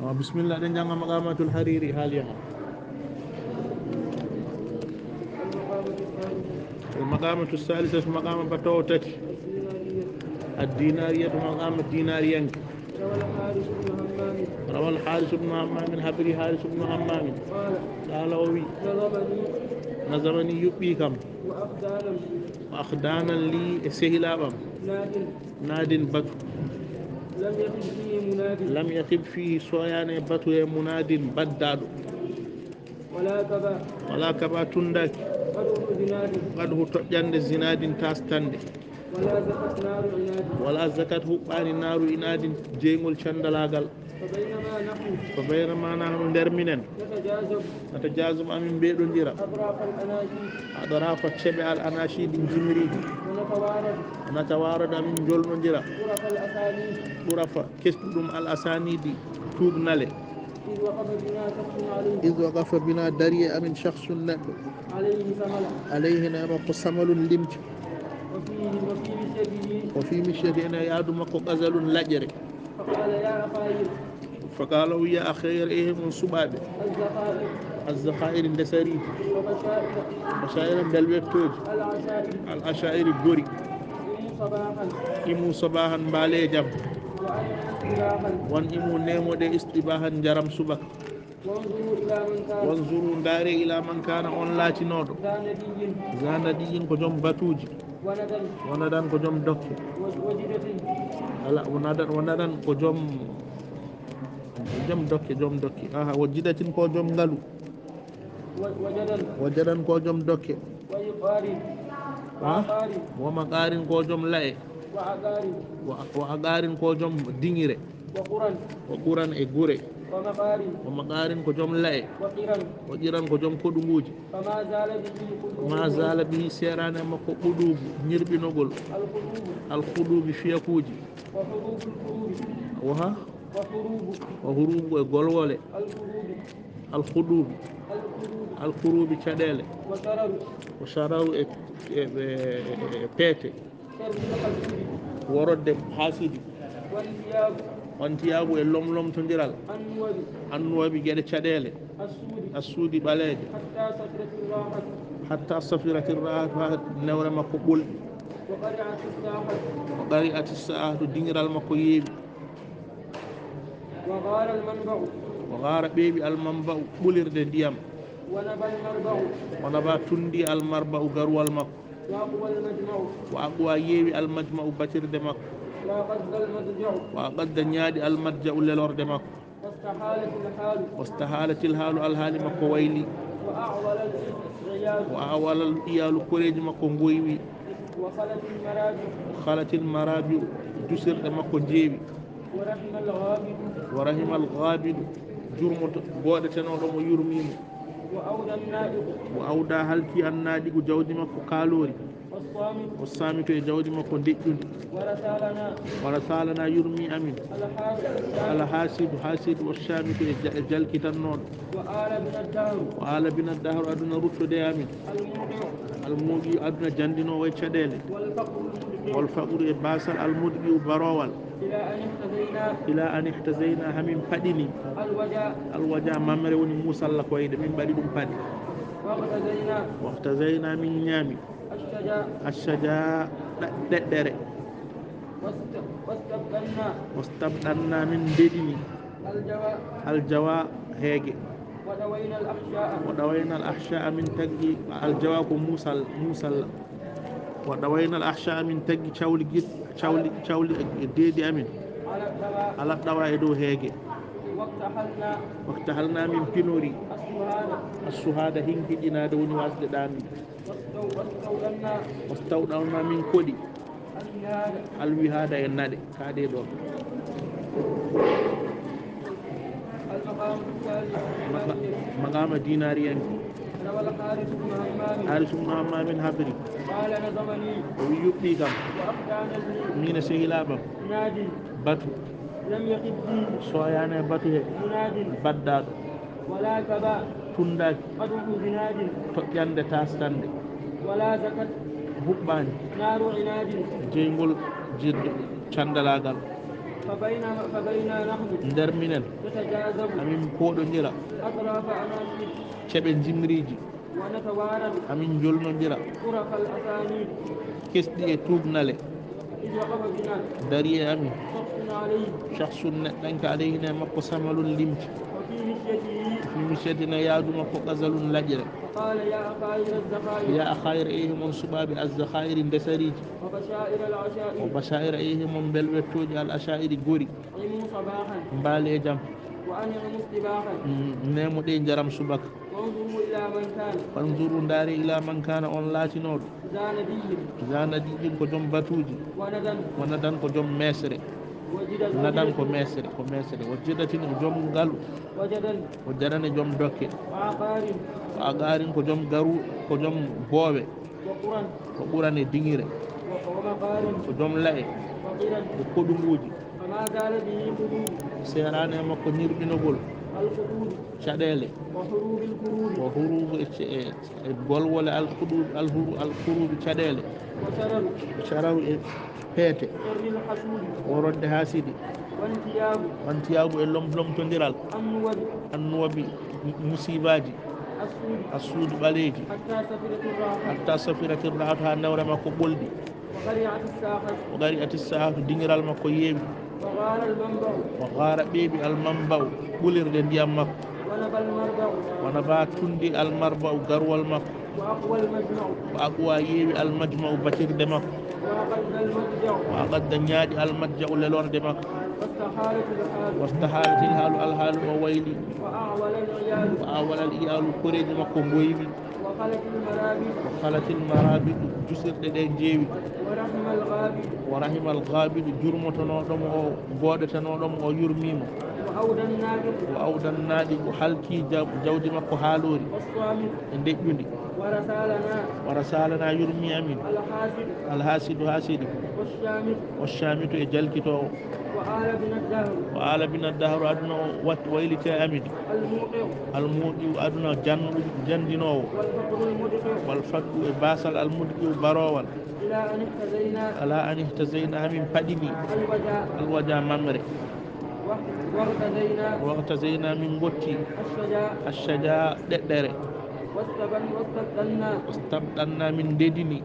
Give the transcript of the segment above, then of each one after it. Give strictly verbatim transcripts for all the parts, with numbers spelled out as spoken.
Ah, bismillah, ɗen jannga maqamatul hariri haali yaha. Al maqamatu salisatu, maqama batawo tati. Ad dinariyatu, maqama dinariyanke. Rawal haris ibnu hammamin, habri haris ibnu hammamin. Qala, o wi, nazamani, yuɓɓi kam. Wa akhdanan li, e sehilaɓam. Nadin, batu. Lam yakhib fihi, soyane batu e munadin, baddaɗo. Wala kaba, tundaki. Qadhu toƴƴande zinadin, tastande. Wala zakat huɓɓani naru inadin, jeygol candalagal. Fa baynama nahnu, nder minen. Natajazab, amin mbeɗodira. Adrafa ceɓe al anashidi, jimriji. Natawarad, amin jolnodira. Ɓurafa kesɗuɗum al asanidi, tugnale. Id waqafa bina dari e amin shakhsun, neɗɗo. Alayhi, ne makko, samalun, limce. Wa fi mishyati, ene yaadu makko, ghazalun, laƴƴere. Fa qala, o wiya, akhayr, e mon suɓaɓe. Azzakhairi, ndesariji. Bashaira, belwettoji. Al ashairi, gori. Imu sabahan, mbaale e jam. Wan imu, nemoɗe, istibahan, njaram subaka. Wanzuru, ndaare, ila man kana, on laatinoɗo. Za nadiyin, ko joom batuji. Wanadan, ko joom dokke. Ala, wanadan, ko joom, joom dokke, joom dokke. Aha, wajidatin, ko joom ngalu. Wajadan, ko joom dokke. Wa maqarin, ko joom laye. Wa aqarin, ko joom dingire. Wa quran, e gure. Wa maqarin, ko joom laye. Wa qiran, ko joom koɗunguji. Fama zala bihi, seerani e makko, qudubu, ñirɓinogol. Al khudubi, fiyakuji. Wa hurubu, e golwole. Al khudubi, caɗele. Wa shararu, e peete. Worodde hasidi. Wantiyaagu, e lomlomtondiral. Annuwabi, geɗe caɗele. Assuudi, ɓaleeje. Hatta safirati rahatu, ha newre makko ɓolɗi. Wa qari'ati sa'atu, dingiral makko yeewi. Wa ghara, ɓeeɓi, al manba'u, ɓulirde ndiyam. Wa naba, tundi, al marba'u, garuwal makko. Wa aqwa, yeewi, al majma'u, batirde makko. Wa qadda, ñaaɗi, al madja'u, lelorde makko. Wastahalatil halu, alhaali makko wayli. Wa awalal iyalu, koreeji makko ngoywi. Wa khalatil marabi'u, jusirɗe makko njeewi. Wa rahimal ghabidu, jurmoto gooɗetenooɗo mo yurmii mo. Wa awda, halki, annaɗigu, jawdi makko kaaloori. Wa samitu, e jawdi makko deƴƴundi. Wa rasalana, yurmii amin. Al hasidu, hasidu, wa shamitu, e jalkitannooɗo. Wa ala bina dahru, aduna ruttude e amin. Al muqi, aduna janndinoowo e caɗeele. Wal faqru, e baasal. Al mudqi'u, baroowal. Ila an ihtazayna, hamin paɗini. Al waja, mamre woni muusalla koyɗe, min mbaɗi ɗum paɗe. Wahtazayna, min ñaami. Ashaja, ɗeɗɗere. Wastabdanna, min ndeɗini. Aljawa, heege. Wa dawayna al ahsha'a, min taggi. Aljawa ko muusalla. Wa dawayna al ahsha'a, min taggi cawli gir cawli cawli e deedi amin. Ala dawa, e dow heege. Waktahalna, min pinori. Assuhada, hinkiɗinaade woni wasde ɗaami. Wastawda'na, min koɗi. Alwihada, e naɗe kaaɗe ɗo. Maqama dinariyanke. Haris ibnu hammamin habri. O wi, yuɓɓi kam. Min e sehilaɓam. Batu. Soyane batu he. Baddaɗo. Tundaaki. Toƴƴande, tastande. Huɓɓani. Jeyngol. Candalagal. فبينا، فبينا نحن nder minen, نتجاذب amin pooɗondira أطراف أنامل ceɓe njimriiji, ونتوارد amin njolnondira طرف الأسانيد kesɗi e tuugnale. إذ وقف بنا dari e amin شخص عليه shakhsun neɗɗanke, alayhi e makko samalun limce. وفي مشيته Fi mishyatin e yaadu makko ghazalun laƴre. فقال يا أخاير الذخائر Yaa akhayra, eehi mon suɓaaɓe azzakhaa'iri ndesariiji. وبشائر العشائر Wa basha'ira, eehi mon mbelwettooji al asha'iri gori. طعموا صباحا Mbaali e jam. وأنعموا صباحا Mm, neemo ɗe njaram subaka. وانظروا إلى من كان Fanzuru, ndaari, ila man kana, on laatinooɗo. ذا ندي Za nadiyyin ko jom batuuji. وندى Wa nadan ko jom meesre. وجدة Nadan ko meesre, ko meesre. Wa jidatin o jom ngalu. وجدا O jarane jom dokke. وعقار Wa aqarin ko jom garu, ko jom boowe. وقرا Ko ɓuran e diŋire. ومقار Ko jom la'e. وقرا E koɗunguuji. فما زال به قدور Seeraani e makko ñirɓinogol القدور caɗeele. وحروب الكروب Ko huruubu e ce-, e, e golwole alhuduud, alhuru-, alhuruubi caɗeele. وشرر Cararu e peete. شر الحسود Worodde haasidi. وانتياب Wantiyaabu e lom-, lomtondiral. النوب Annuwabi mu-, musiibaaji. السود Assuudu ɓaleeji. حتى صفرت الراحة Hatta safirati rahatu, haa newre makko ɓoldi. وقرعت الساحة O qari'ati sahatu, diŋiral makko yeewi. وغار المنبع Wa ghara ɓeeɓi almanba'u, ɓulirde ndiyam makko. ونبى المربع Wa naba tundi almarba'u, garuwal makko. وأقوى المجمع Wa aqwa yeewi almajma'u, batirde makko. وأقد المضجع Wa aqadda ñaaɗi almadja'u, lelorde makko. واستحالت الحال Wastahalatil haalu, alhaalu o wayli. وأعول العيال Wa awalal iyaalu, koreeji makko ngoywi. وخلت المرابع Wa khalatil marabidu, jusirɗe ɗe njeewi. ورحم الغابر Wa rahimal ghabidu, jurmotonooɗo mo o, gooɗetenooɗo mo o yurmii mo. وأودى النابغ Wa awdan naɗi, o halki jaw-, jawdi makko haaloori. والصامت E deƴƴundi. ورثى لنا Wa rasa lana, yurmii amin. الحاسد Alhasidu, haasidu. والشامت O shamitu e jalkitoowo. وآل بنا الدهر Wa ala bina dahru, aduna o wat-, wayliti e amin. الموقع Almuuɗi'u, aduna jannu-, jandinoowo. والفقر المدقع Wal faqru e baasal almuuɗi'u baroowal. إلى أن احتذينا Ala an ihtazayna, haa min paɗini. الوجع Alwaja mamre. واح-، واغتذينا Waqtazayna, min ngotti. الشجا Ashaja ɗeɗɗere. واستبن-، واستبدلنا Wastabdanna, min ndedini.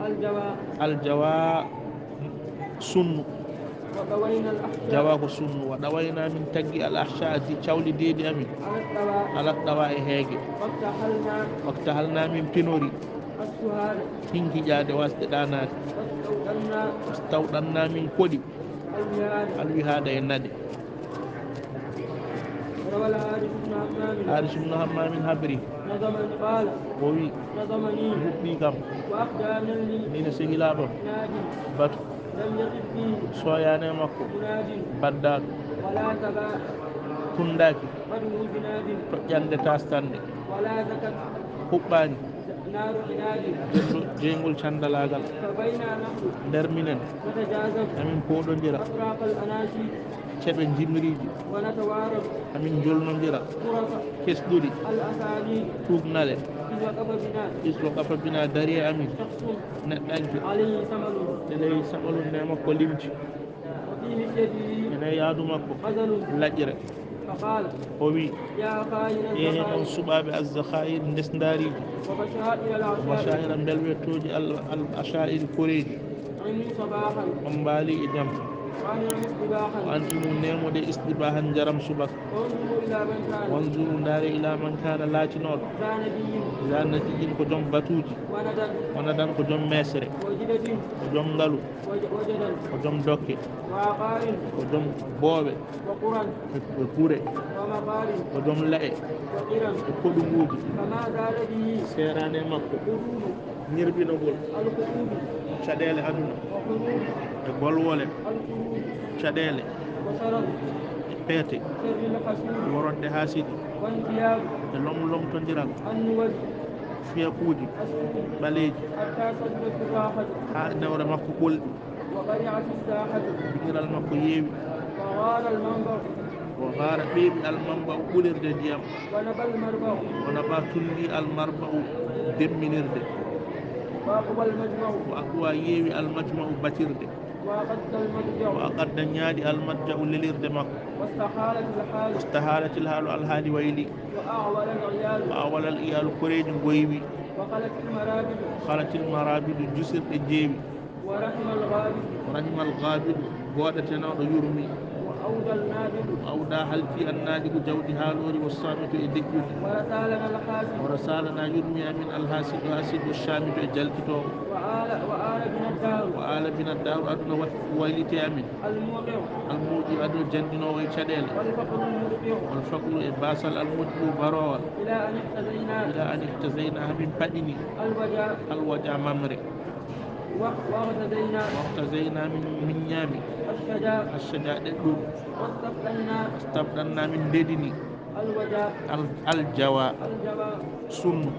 الجوى Aljawa sunnu. وطوينا الأحشاء Jawa ko sunnu. Wa ɗawayna, min taggi al ahsha di cawli deedi amin. على الطوى Ala ɗawa e heege. واكتحلنا Waktahalna, min pinori. السهاد Hinki ƴaade wasde ɗaanaade. واستوطنا Tawɗanna, min koɗi. الوهاد Alwihaada e naɗe. روى الحارث بن همام Haaris ibnu Hammaamin habri. نظمني، قال، O wi, نظمني huɓɓi kam. وأخدى من لي Nina sehilaaɓam. ناد Batu. لم يقف فيه Soyaane makko. مناد. Baddaaɗo. ولا تبا Tunndaaki. بدو بناد Toƴƴannde taastannde. ولا زكت Huɓɓaani. نار عناد. Jeyngol, jeyngol candalaagal. فبينا نحن Nder minen. نتجاذب Amin pooɗondira. أطراف الأناشيد. Ceɓe njimriiji. ونتوارد Amin njolnondira. طرف Kesɗuɗi. الأسانيد. Tuugnale. إذ وقف بنا Is waqafa bina, dari e amin. شخص Neɗɗanke. عليه ثمل. Eley saɓalun ne makko limci. وفي مشيته Ene yaadu makko. غزل. Laƴre. فقال، O wi, يا أخاير Ehe, on الذخائر suɓaaɓe azzakhaa'ir, ndesndaariiji. وبشائر العشائر Basha'ira mbelwettooji al, al asha'ir koreeji. طعموا صباحا On mbaali e jam. وأنعموا صباحا Wa an'imu, neemoɗe istibahan, njaram subaka. وانظروا إلى من كان Wanzuru, ndaare, ila man kana, laatinooɗo. ذا ندي Za nadiyyin, ko jom batuuji. وندى Wa nadan, ko jom meesre. وجدة Ko jom ngalu. وج-، وجدا Ko jom dokke. وعقار Ko jom boowe. وقرا E, e gure. ومقار Ko jom la'e. وقرا E koɗunguuji. فما زال به Seeraani e makko. قدور Ñirɓinogol. القدور Caɗeele aduna. وحروب E golwole. الكروب Caɗeele. وشرر E peete. شر الحسود Worodde haasidi. وانتياب E lomlomtondiral. النوب Fiyakuuji. السود Ɓaleeji. حتى صفرت الراحة Haa newre makko ɓolɗi. وقرعت الساحة Diŋiral makko yeewi. وغار المنبع Wa ghara ɓeeɓi al manba'u ɓulirde ndiyam. ونبى المربع Wa naba tunndi al marba'u demminirde. وأقوى المجمع Wa aqwa yeewi al majma'u batirde. وأقد المضجع وأقد ñaaɗi المضجع lelirde makko. واستحالت الحال استحالت الحال alhaali wayli. وأعول العيال وأعول العيال koreeji ngoywi. وخلت المرابد خلت المرابد jusirɗe jeewi. ورحم الغابد رحم الغابد gooɗatenooɗo yurmi. وأودى النابد أودى halfi النابد jawdi haaloori والصامت e dejjude. ورسالنا الحاسد ورسالنا yurmi amin الحاسد haasido الشامت e jalkitoowo. وآل وآل بنا الدهر وآل بنا الدهر aduna wat- wayliti amin. الموقع الموقع aduna janndinoowo e caɗeele. والفقر المدفع والفقر e baasal المدفع baroowal. إلى أن احتذينا إلى أن احتذينا haa min paɗini. الوجع الوجع mamre. واغتدينا واغتدينا min min ñaami. الشجا الشجا ɗeɗɗum. واستبطنا استبطنا min ndedini. الوجا Al- الجوى الجوى sunnu.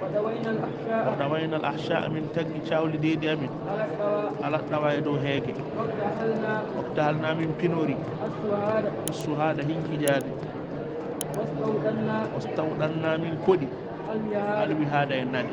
ودوينا الأحشاء ودوينا الأحشاء min taggi cawle deedi amin. على الدواء على الدواء e dow heege. واكتحلنا واكتحلنا min pinori. السهاد السهاد hinkijaade. واستوطنا واستوطنا min koɗi. الوهاد الوهاد e nane.